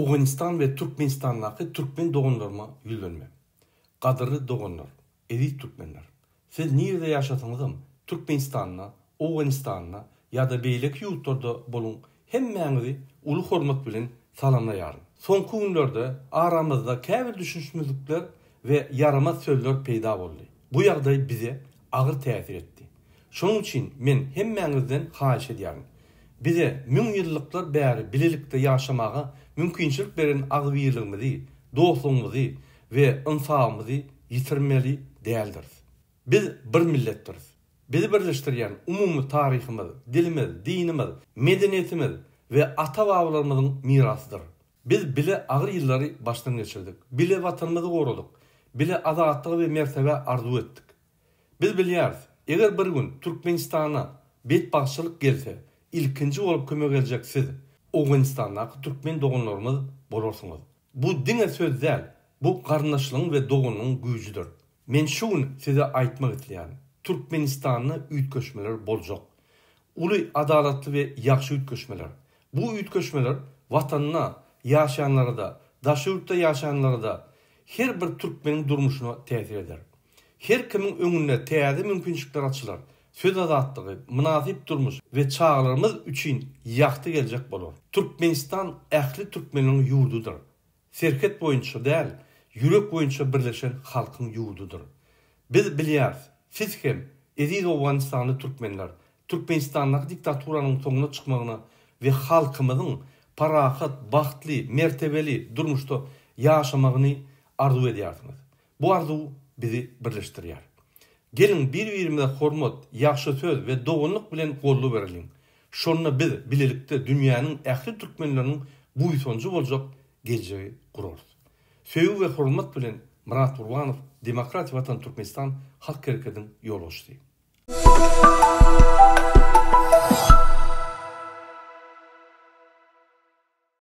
Owganystan we Türkmenistandaky türkmen doganlaryma ýüzlenme. Gadyrly doganlar, eziz türkmenler! Siz nirede ýaşasaňyzam, Türkmenistanda, Owganystanda ýa-da beýleki ýurtlarda boluň, hemmäňizi uly hormat bilen salamlaýaryn. Soňky günlerde aramyzda käbir düşünişmezlikler we ýaramaz sözler peýda boldy. Bu ýagdaý bize agyr täsir etdi. Şonuň üçin men hemmäňizden haýyş edýärin, bize müňýyllyklar bäri bilelikde ýaşamaga mümkinçilik beren agzybirligimizi, dostlugymyzy we ynsabymyzy ýitirmeli däldiris. Biz bir milletdiris. Bizi birleşdirýän umumy taryhymyz, dilimiz, dinimiz, medeniýetimiz we ata-babalarymyzyň mirasydyr. Biz bile agyr ýyllary başdan geçirdik, bile Watanymyzy goradyk, bile azatlygy we mertebä arzuw etdik. Biz bilýäris, eger bir gün Türkmenistana betbagtçylyk gelse, ilkinji bolup kömek geljek siz, Owganystandaky türkmen doganlarymyz bolarsyňyz. Bu diňe söz däl, bu garyndaşlygyň we doganlygyň güýjüdir. Men şu gün size aýtmak isleýärin, Türkmenistanda üýtgeşmeler boljak. Uly, adalatly we ýagşy üýtgeşmeler. Bu üýtgeşmeler Watanda ýaşaýanlara-da, daşary ýurtda ýaşaýanlara-da, her bir türkmeniň durmuşyna täsir eder. Her kimiň öňünde täze mümkinçilikler açylar, söz azatlygy, mynasyp durmuş we çagalarymyz üçin ýagty geljek bolar. Türkmenistan ähli türkmenleriň ýurdudyr. Serhet boýunça däl, ýürek boýunça birleşen halkyň ýurdudyr. Biz bilýäris, siz hem, eziz owganystanly türkmenler, Türkmenistandaky diktaturanyň soňuna çykmagyna we halkymyzyň parahat, bagtly, mertebeli durmuşda ýaşamagyny arzuw edýärsiňiz. Bu arzuw bizi birleşdirýär. Geliň, bir-birimize hormat, ýagşy söz we doganlyk bilen goldaw bereliň. Şonda biz bilelikde dünýäniň ähli türkmenleriniň buýsanjy boljak geljegi gurarys. Söýgi we hormat bilen, Myrat Gurbanow, Demokratik Watan Türkmenistan Halk Hereketiniň ýolbaşçysy.